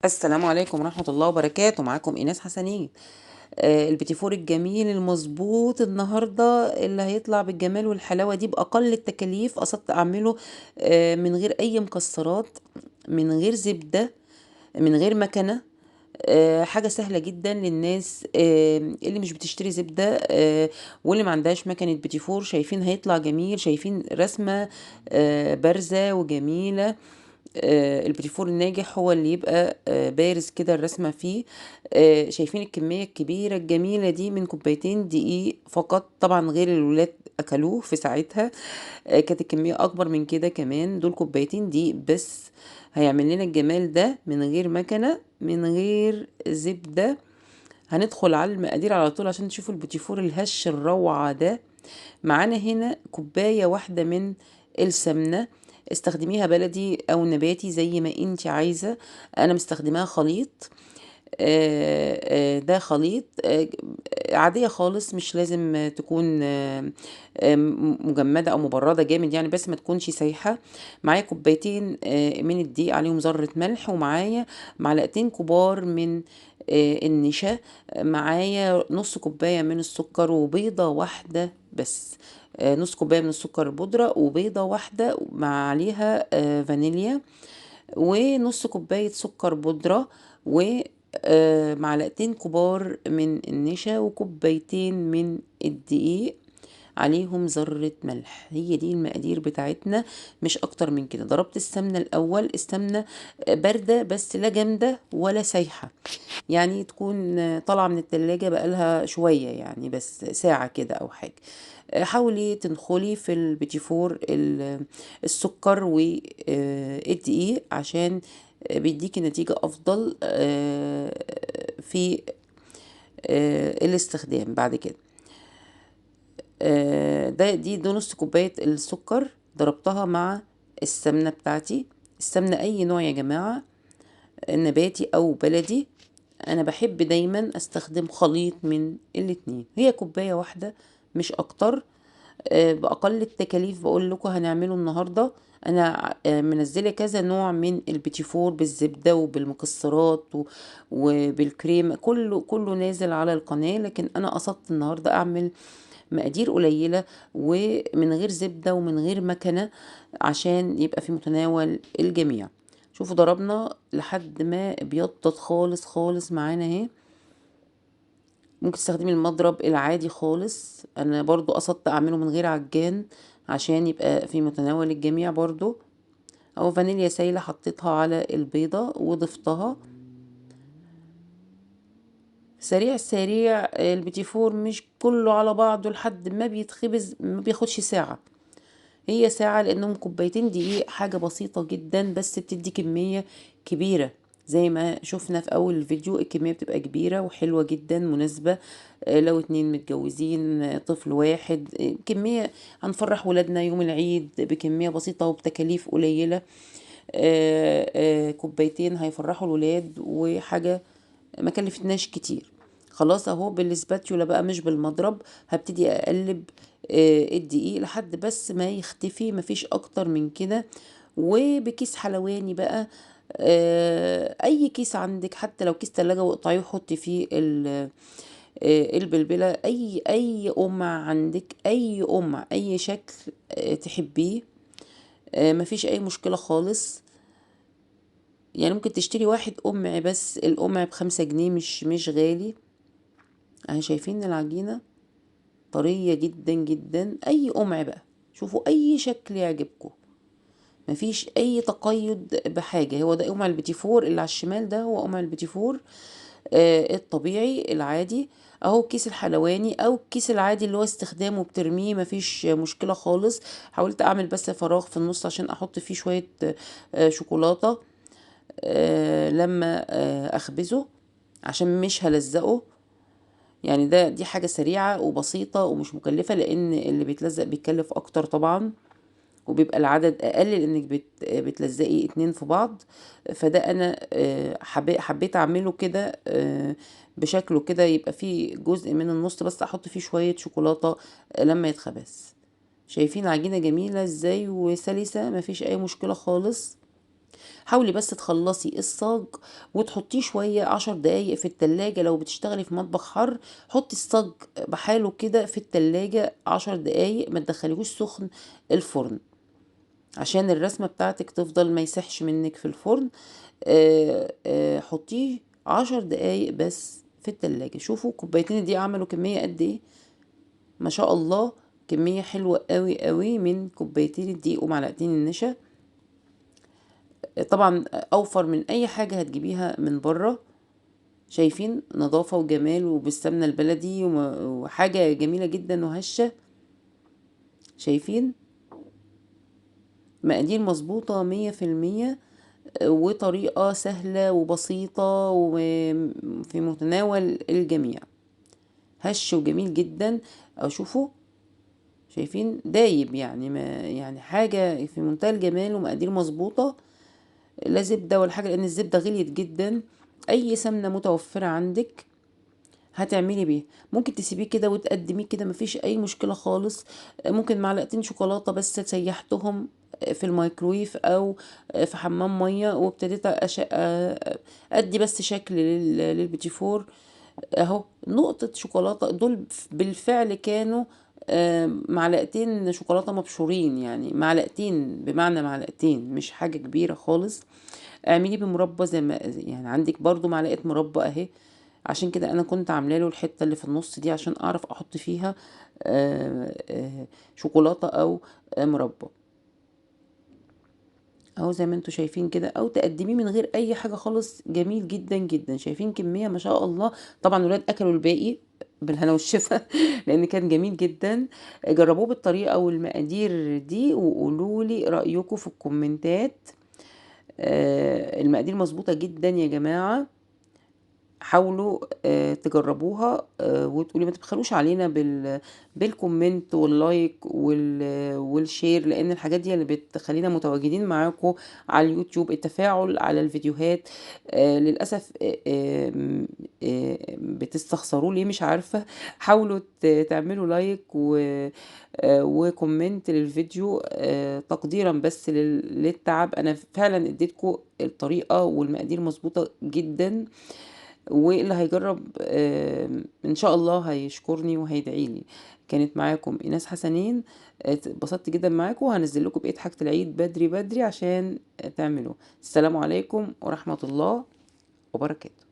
السلام عليكم ورحمة الله وبركاته. معاكم إيناس حسنين. البيتيفور الجميل المظبوط النهاردة اللي هيطلع بالجمال والحلاوة دي بأقل التكاليف. قصدت أعمله من غير أي مكسرات، من غير زبدة، من غير مكنة. حاجة سهلة جدا للناس اللي مش بتشتري زبدة، واللي ما عندهاش مكنة بيتيفور. شايفين هيطلع جميل، شايفين رسمة بارزة وجميلة. البيتيفور الناجح هو اللي يبقى بارز كده الرسمة فيه. شايفين الكمية الكبيرة الجميلة دي من كوبايتين دقيق فقط، طبعا غير الولاد أكلوه في ساعتها. كانت الكمية أكبر من كده كمان. دول كوبايتين دقيق بس هيعمل لنا الجمال ده من غير مكنة، من غير زبدة. هندخل على المقادير على طول عشان تشوفوا البيتيفور الهش الروعة ده. معانا هنا كوباية واحدة من السمنة، استخدميها بلدي او نباتي زي ما انت عايزة. انا مستخدماها خليط، ده خليط عادية خالص، مش لازم تكون مجمدة او مبردة جامد يعني، بس ما تكونش سايحة. معايا كوبايتين من الدقيق عليهم ذرة ملح، ومعايا معلقتين كبار من النشا، معايا نص كوباية من السكر وبيضة واحدة بس، نص كوباية من السكر البودرة وبيضة واحدة مع عليها فانيليا، ونص كوباية سكر بودرة، و معلقتين كبار من النشا، وكوبايتين من الدقيق عليهم ذرة ملح. هي دي المقادير بتاعتنا، مش اكتر من كده. ضربت السمنة الاول، السمنة باردة بس لا جامدة ولا سايحة، يعني تكون طالعة من التلاجة بقالها شوية، يعني بس ساعة كده او حاجة. حاولي تنخلي في البيتيفور السكر والدقيق عشان بيديكي نتيجة افضل في الاستخدام بعد كده. دي نص كوباية السكر ضربتها مع السمنة بتاعتي. السمنة اي نوع يا جماعة، نباتي او بلدي، انا بحب دايما استخدم خليط من الاتنين. هي كوباية واحدة مش اكتر. باقل التكاليف بقول لكم هنعمله النهاردة. انا منزلة كذا نوع من البيتيفور بالزبدة وبالمكسرات وبالكريم، كله نازل على القناة، لكن انا قصدت النهاردة اعمل مقادير قليلة ومن غير زبدة ومن غير مكنة عشان يبقى في متناول الجميع. شوفوا ضربنا لحد ما ابيضت خالص خالص معانا اهي. ممكن تستخدمي المضرب العادي خالص، انا برضو قصدت اعمله من غير عجان عشان يبقى في متناول الجميع برضو. اهو فانيليا سايلة حطيتها على البيضة وضفتها. سريع سريع البيتيفور مش كله على بعضه لحد ما بيتخبز، ما بياخدش ساعة، هي ساعة لانهم كوبايتين دقيق، حاجة بسيطة جدا بس بتدي كمية كبيرة. زي ما شفنا في اول الفيديو الكمية بتبقى كبيرة وحلوة جدا، مناسبة، لو اتنين متجوزين، طفل واحد، كمية هنفرح ولادنا يوم العيد بكمية بسيطة وبتكاليف قليلة. كوبايتين هيفرحوا الولاد وحاجة ما كلفتناش كتير. خلاص اهو بالسباتيولا بقى مش بالمضرب، هبتدي اقلب الدقيق لحد بس ما يختفي، مفيش اكتر من كده. وبكيس حلواني بقى، اي كيس عندك، حتى لو كيس تلاجة واقطعيه وحطي فيه البلبلة، اي قمع عندك، اي قمع، اي شكل تحبيه، مفيش اي مشكلة خالص. ممكن تشتري واحد قمع بس، القمع ب5 جنيه، مش غالي. اهي شايفين العجينة طرية جدا جدا. اي قمع بقى، شوفوا اي شكل يعجبكم، مفيش اي تقيد بحاجة. هو ده قمع البيتيفور اللي على الشمال، ده هو قمع البيتيفور، الطبيعي العادي. اهو الكيس الحلواني او الكيس العادي اللي هو استخدامه بترميه، مفيش مشكلة خالص. حاولت اعمل بس فراغ في النص عشان احط فيه شوية، شوكولاتة، لما اخبزه عشان مش هلزقه. دي حاجة سريعة وبسيطة ومش مكلفة، لان اللي بيتلزق بيتكلف اكتر طبعا، وبيبقى العدد اقل لانك بتلزقي 2 في بعض. فده انا، حبيت اعمله كده، بشكله كده، يبقى فيه جزء من النص بس احط فيه شوية شوكولاتة لما يتخبز. شايفين العجينة جميلة ازاي وسلسة، مفيش اي مشكلة خالص. حاولي بس تخلصي الصاج وتحطيه شوية 10 دقايق في التلاجة. لو بتشتغلي في مطبخ حر حطي الصاج بحاله كده في التلاجة 10 دقايق، ما تدخليهوش سخن الفرن عشان الرسمة بتاعتك تفضل ما يسحش منك في الفرن. حطيه 10 دقايق بس في التلاجة. شوفوا كوبايتين دي عملوا كمية قد ايه، ما شاء الله، كمية حلوة قوي قوي من كوبايتين الدقيق ومعلقتين النشا. طبعا اوفر من اي حاجة هتجيبيها من بره. شايفين نظافة وجمال وبالسمنة البلدي وحاجة جميلة جدا وهشة. شايفين مقادير مظبوطة مية في المية، وطريقة سهلة وبسيطة وفي متناول الجميع. هش وجميل جدا. اشوفوا شايفين دايب يعني، ما يعني حاجة في منتهى الجمال ومقادير مظبوطة، لا زبدة ولا حاجة لأن الزبدة غليت جدا. أي سمنة متوفرة عندك هتعملي بيها، ممكن تسيبيه كده وتقدميه كده مفيش أي مشكلة خالص. ممكن معلقتين شوكولاتة بس سيحتهم في الميكرويف أو في حمام مية وابتديت أدي بس شكل للبيتي فور أهو. نقطة شوكولاتة دول بالفعل كانوا معلقتين شوكولاتة مبشورين، يعني معلقتين بمعنى معلقتين، مش حاجة كبيرة خالص. اعمليه بمربى زي ما يعني عندك برضو معلقة مربى اهي، عشان كده انا كنت عامله له الحتة اللي في النص دي عشان اعرف احط فيها شوكولاتة او مربى اهو زي ما انتوا شايفين كده، او تقدميه من غير اي حاجة خالص. جميل جدا جدا. شايفين كمية ما شاء الله. طبعا الولاد اكلوا الباقي بالهنا والشفا لان كان جميل جدا. جربوه بالطريقة والمقادير دي وقولوا لي رأيكم في الكومنتات. المقادير مظبوطة جدا يا جماعة، حاولوا تجربوها، وتقولي ما تبخلوش علينا بال comment وال like وال share، لان الحاجات دي اللي بتخلينا متواجدين معاكم على اليوتيوب. التفاعل على الفيديوهات للاسف، بتستخسروا ليه مش عارفه. حاولوا تعملوا like و comment للفيديو، تقديرا بس للتعب. انا فعلا اديتكم الطريقه والمقادير مظبوطه جدا، واللي هيجرب ان شاء الله هيشكرني وهيدعي لي. كانت معاكم ايناس حسنين، اتبسطت جدا معاكم، وهنزل لكم بقيه حاجه العيد بدري بدري عشان تعملوه. السلام عليكم ورحمه الله وبركاته.